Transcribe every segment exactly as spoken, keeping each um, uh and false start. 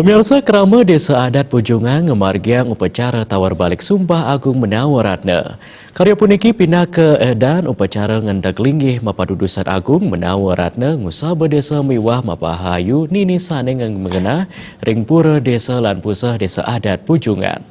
Pemirsa, krama Desa Adat Pujungan ngamargiang upacara tawar balik sumpah agung menawa ratna. Karya puniki pinaka edan upacara ngentek linggih mapadudusan agung menawa ratna ngusaba desa miwah mapahayu nini sane ngenah ring pura desa lan puseh Desa Adat Pujungan.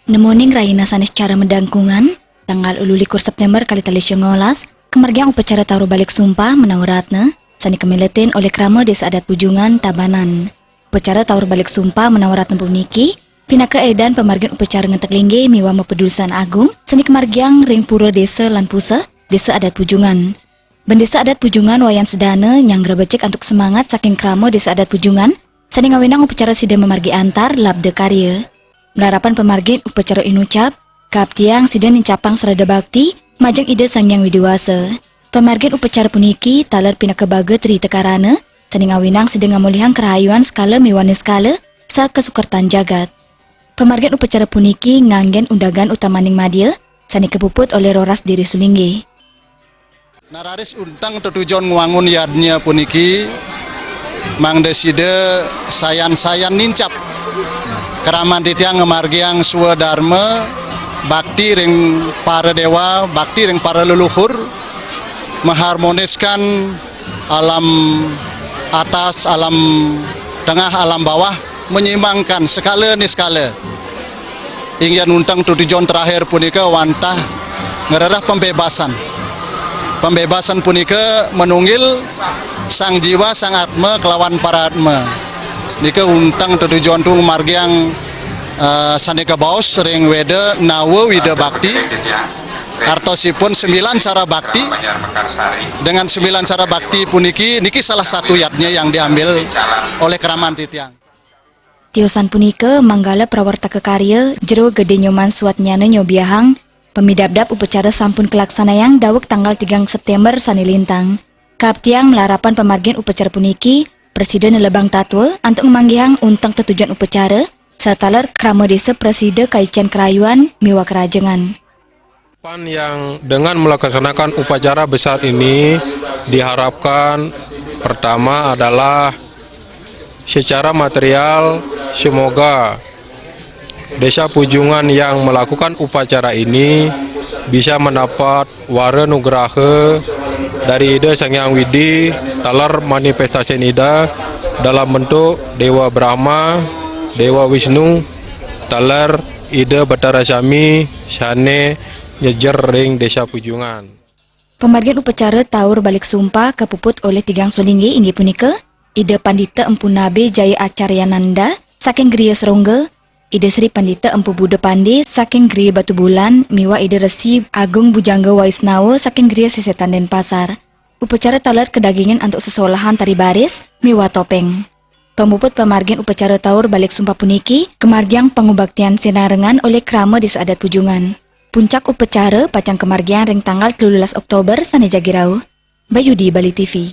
Nemoning rahina sane secara medangkungan, tanggal ulu likur September kali tali songolas, kamargiang upacara tawar balik sumpah menawa ratna, sane kamiletin olih krama Desa Adat Pujungan, Tabanan. Upacara tawar balik sumpah menawa ratna puniki pinaka edan pamargin upacara ngentek linggih miwah mapadudusan agung sane kamargiang ring pura desa lan puseh Desa Adat Pujungan. Bendesa Adat Pujungan Wayan Sedana nyanggra becik antuk semangat saking krama Desa Adat Pujungan sane ngawinang upacara sida mamargi antar labda karya. Malarapan pamargin upacara inucap, kaaptiang sida nincapang srada bakti majeng Ida Sang Hyang Widi Wasa. Pamargin upacara puniki taler pinaka baga trita karana sane ngawinang sida ngamolihang karahayuan sekala miwah niskala sakasukertan jagat. Pamargin upacara puniki nganggen undagan utamaning madya sane kapuput olih roras diri sulinggih. Nararis unteng tetujon ngwangun yadnya puniki, mangda sida sayan-sayan nincap kraman titiang ngamargiang swadarma, bakti ring para dewa, bakti ring para leluhur, mengharmoniskan alam atas, alam tengah, alam bawah, menyeimbangkan sekala niskala. Inggih unteng tetujon terakhir punika wantah ngrereh pembebasan. Pembebasan punika manunggil sang jiwa, sang atma kelawan paratma. Nika unteng tetujon tu margiang, eh, sane kabaos ring Weda nawa Wida Bakti. Artosipun sembilan cara bakti. Dengan sembilan cara bakti puniki, niki salah satu yadnya yang diambil oleh kraman titiang. Tiosan punika, manggala prawartaka karya Jero Gede Nyoman Suwatnyana nyobiahang, pamidabdab upacara sampun kalaksanayang daweg tanggal tigang September sane lintang. Kaaptiang malarapan pamargin upacara puniki prasida nelebang tatwa antuk ngamanggihang unteng tetujon upacara sataler krama desa prasida kaican karayuan miwah karajengan. Pan yang dengan melaksanakan upacara besar ini diharapkan pertama adalah secara material, semoga Desa Pujungan yang melakukan upacara ini bisa mendapat wara nugraha dari Ida Sang Hyang Widi taler manifestasi Ida dalam bentuk Dewa Brahma, Dewa Wisnu, taler Ida Batara Sami sane nyejer ring Desa Pujungan. Pamargin upacara taur balik sumpah kapuput olih tigang sulinggih inggih punika, Ida Pandita Empu Nabe Jaya Acaryananda saking Griya Serongga, Ida Sri Pandita Empu Buda Pande saking Griya Batubulan miwah Ida Resi Agung Bujangga Waisnawa saking Griya Sesetan Denpasar. Upacara taler kadagingan antuk sesolahan tari baris miwah topeng. Pamuput pamargin upacara taur balik sumpah puniki kamargiang pangubaktian sinarengan olih krama Desa Adat Pujungan. Puncak upacara pacang kamargiang ring tanggal telulas Oktober sane jagi rauh. Bayudi, Bali T V.